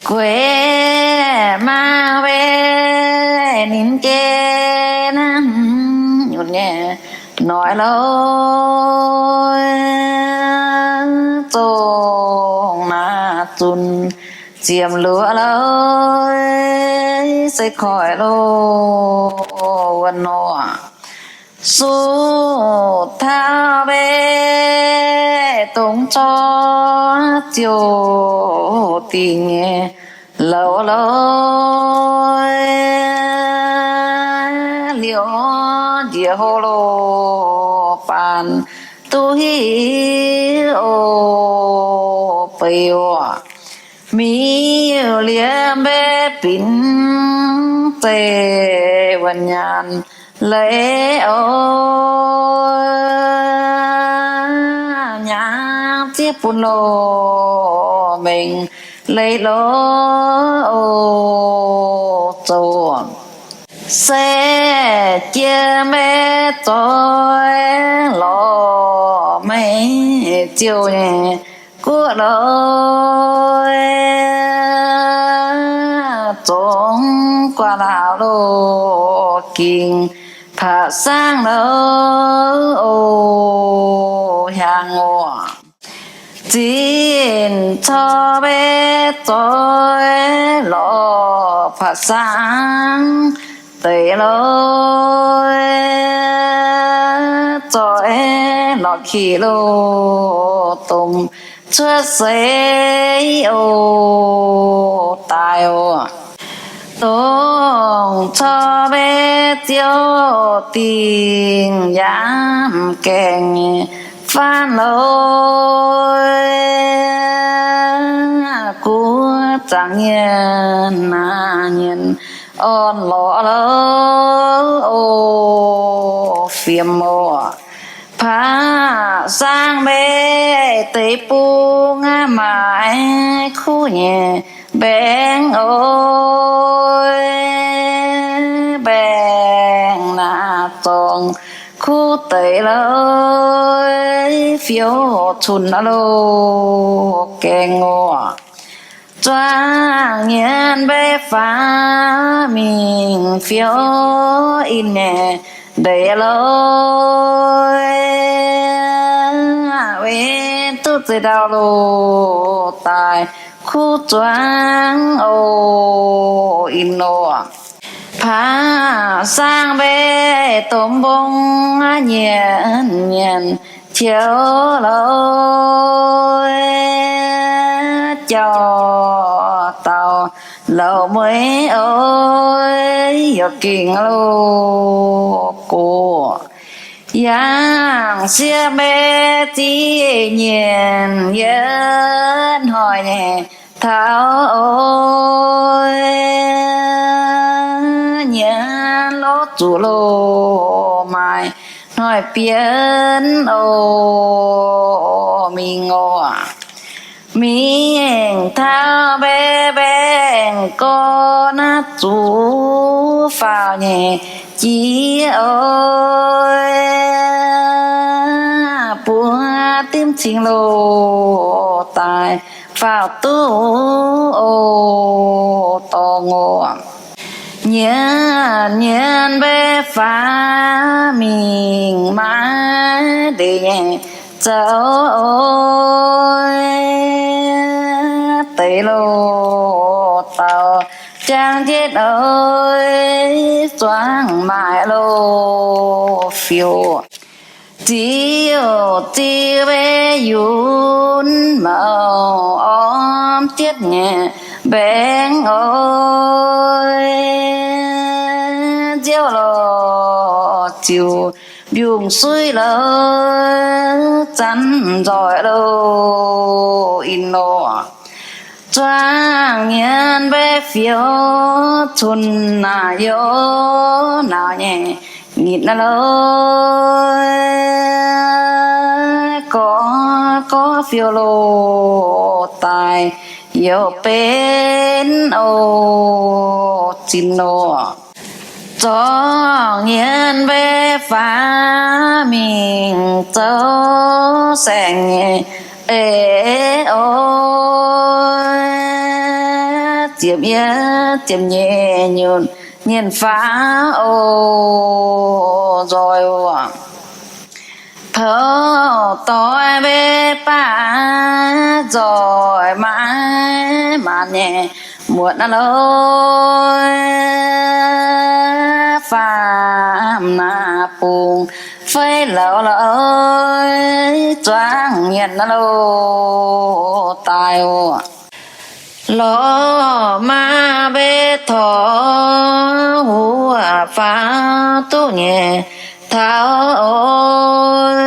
gueix maa wei ninh jei naaiv nyutc nyei noic louz, zongh naaiv zunc ziemx luoqc louz, se koic louz wuov nor. Suv taux mbe dongh corc ziouc dingc nyei louz louz, liouh njiec hlo loz-baan duqv hiuv oc, beiv oc. Miuc liemh mbe binc zeiv wuonh nyaanh leiz oc, nyaanh zieqv bun loz-mengh leiz loz oc, zoux se jiex mbe zoih lorz meiv ziouc nyei guoqv louz, zongx guaax laauc loz gingx paav saangv louz oc, hiaangx oc. Zinc corc mbe zoih lorz paav saangv deix louz, zoih lorz kiqv loz-domh cuotv seix oc, daaih oc. Dongh corc mbe ziouc dingc yaac mv gaengh nyei faanv louz, guv zaangc nyienx naaic nyienx orn lorz louz oc, fiem oc. Paav saangv mbe deix bung maaiz kuv nyei mbaengx oc, mbaengx naaic zorngx kuv deix louz, fiou cunx loz gaengh oc. Zuangx nyienx mbe faam mingh fiou in nyei ndeic louz, weic duqv zeix ndau loz daaih kuv zuangx oc, in oc. Paav saangv mbe domh mbong nyienx nyienx qiouv louz, jauv dauh louz mueiz oc, yaac gengh loz gox. Yangh sieqv mbe ziqv nyienc yietv hnoi nyei taux oc, nyienx lorz zuqc loz maaih hnoi bienv oc, mingh oc. Mingh taux mbe mbaengx gorn naaiv zuqc faaux nyei jiex oc, buo dimv cingx loz daaih faaux duqv oc, dorngx oc. Nyienx nyienx mbe faam mingh maiv ndeic nyei zoux oc, deix loz dauh jangx jienv oc, zuangx maaic loz fiuv. Ziouc ziux mbe yunc mouc ormv jienv nyei mbaengx oc, nziouv loz ziux mbiungc suiv louz zanv nzoih loz in oc. Zuangx nyienx mbe fiou cun naaic youc naauc nyei nitv louz, gorx gorx fiou loz daaih youc benx oc, zinh oc. Zorqv nyienx mbe faam mingh zoux saeng nyei eix oc, ziepc yietv ziepc nyeic nyutc nyeic faaux oc, nzoih oc. Pouv doix mbe baav nzoih maiv maanc nyei muotc naaiv lorqc, faam naaiv bungx fei lauz lorqc, zuangx nyanc naaiv lorqc daaih oc. Lorz maa mbe torc huoqv faaux duqv nyei taux oc,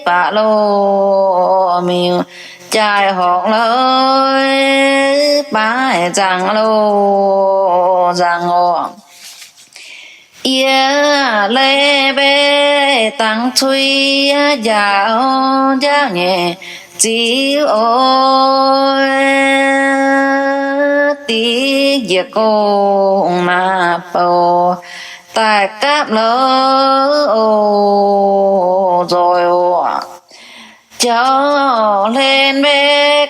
baac loz miuc jaaix horngc lorqc, baaix nzangc loz nzangc oc. Yie leiz mbe dangx cui njaaux njaaux nyei ziux oc, div njiec gong naaiv bouh daaih gapv lorqc oc, nzoih oc. Jauv hlen mbe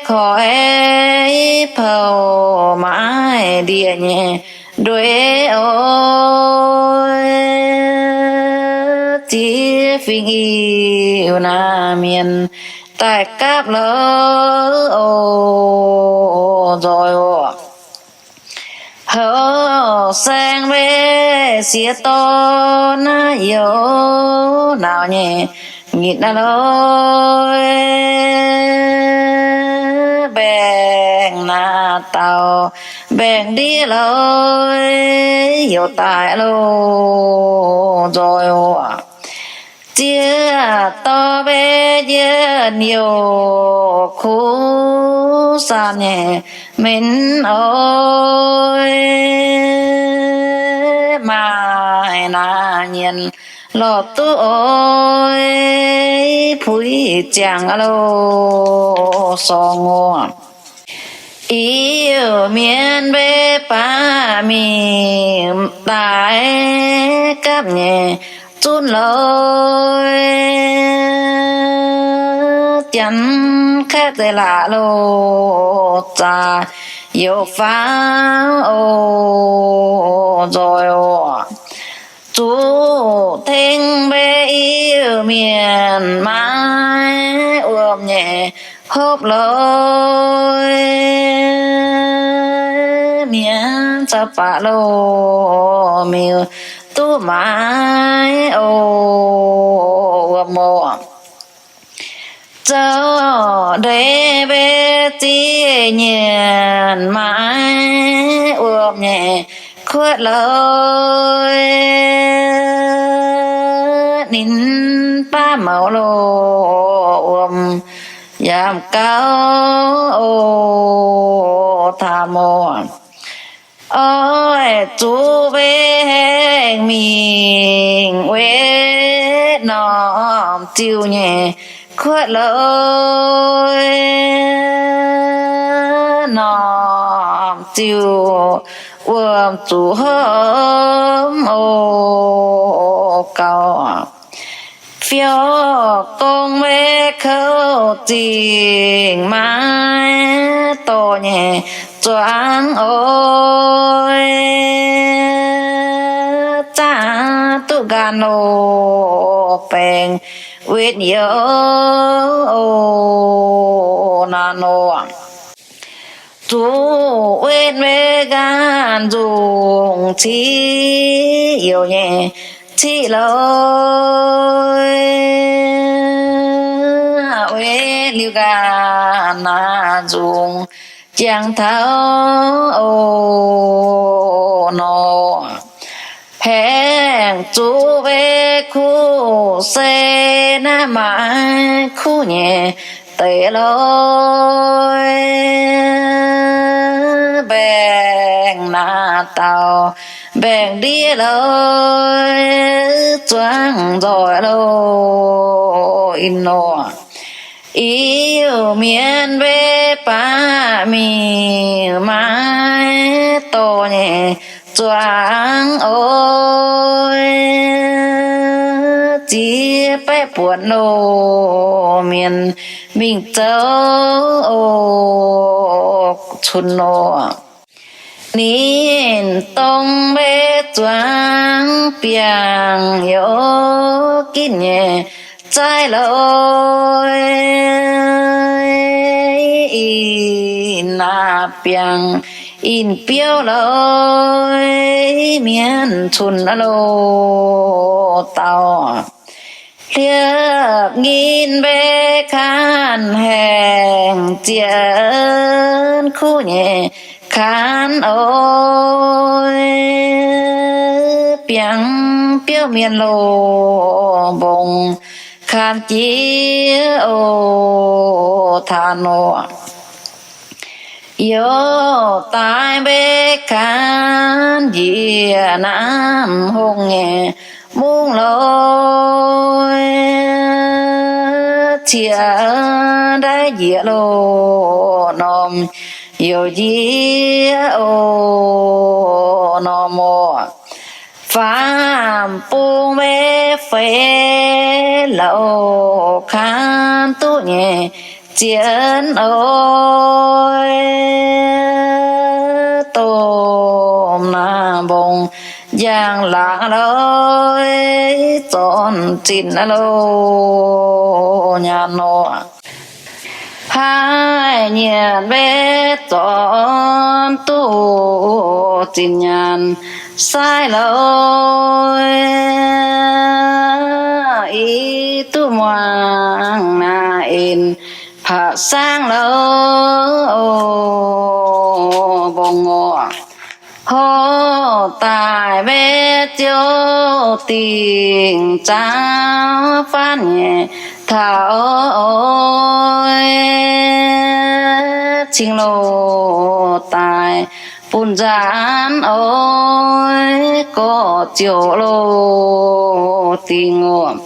koiv pouv maiv ndiev nyei ndueiv oc, ziex fingx Iu-Mienh naaiv mienh daaih gapv lorqc oc, nzoih oc. Houv saeng mbe siex dorn naaiv youz nauz nyei nitv naaiv lorqc, mbaengx naaiv dauh mbaengx ndiev lorqc, youz daaih lorqc, nzoih oc. Ziex dorh mbe njien-youh kuv saam nyei menx oc, maaih naaiv nyienx lorh duqv oc, puix ziangx lorqc, sorng oc. Iu-Mienh mbe baav mingh daaih gapv nyei zunv lorqc, janx kaeqv deix laac lorqc, zaax youz faaux oc, nzoih oc. Zuqc tengx mbe Iu-Mienh maiv wuom nyei hopv lorqc, mienh caux baac loz-miuc duqv maiv oc, wuom oc. Zoux ndeic mbe ziex nyienh maiv wuom nyei kuotv lorqc, ninh baav maux loz wuom yaac gauh oc, taam oc. Oix zuqc mbe haengh mingh wetv norm ziuh nyei kuotv lorqc, norm ziuh wuom zuqc hopv oc, gauh. Fiou gong mbe kouv zingh maiv dorh nyei zuangx oc, zaqv duqv nqaanh oc, baengh wetv youz oc, naaiv nor. Zuqc wetv mbe nqaanh nzungh ciqv youz nyei ciqv lorqc, wetv liuz nqaanh naaiv nzungh jangx taux oc, nor. Haengh zuqc mbe kuv se naaiv maaih kuv nyei deix lorqc, mbaengx naaiv dauh mbaengx ndiev lorqc, zuangx nzoih lorqc, ih nor. Iu-Mienh mbe baav mingh maiv dorh nyei zuangx oc, ziex baeqv buonc loz-mienh mingh zoux oc, cunx nor. Ninh dongh mbe zuangx biangh youz ginv nyei zaaiv lorqc, ih naaic biangh inh biouv lorqc, mienh cunx aqv loh dauh. Liepc nyinh mbe kaanv haengh zienx kuv nyei kaanv oc, biangh biouv mienh loh mbongc kaanv jiex oc taux nor. Youz daaih mbe kaanv njiec naamh hungh nyei mungv lorqc, ciex ndaiv njiec loh norm youz njiec oc norm oc. Faam bung mbe feix lauh kaanv duqv nyei zienx oc, domh naamh mbong njang laangz lorqc, zornc zinh aqv loh nyaanh nor. Haih nyienc mbe zornc duqv zinh nyaanh saaiv lorqc, i duqv muangx naaiv en paqv saangv lorqc, mbong oc. Horh daaih mbe ziouc dingc zaangv faanv nyei taux oix, cingx loh daaih bun nzaanv oix gorqv ziouc loh dingc oc.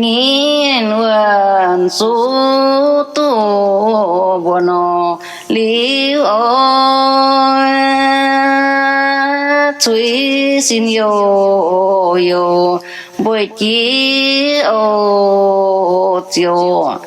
Nyinh wuonh suv duqv mbuoqc nor liuz oix, cuix sin youh youh mbueiz jiex oc ziouc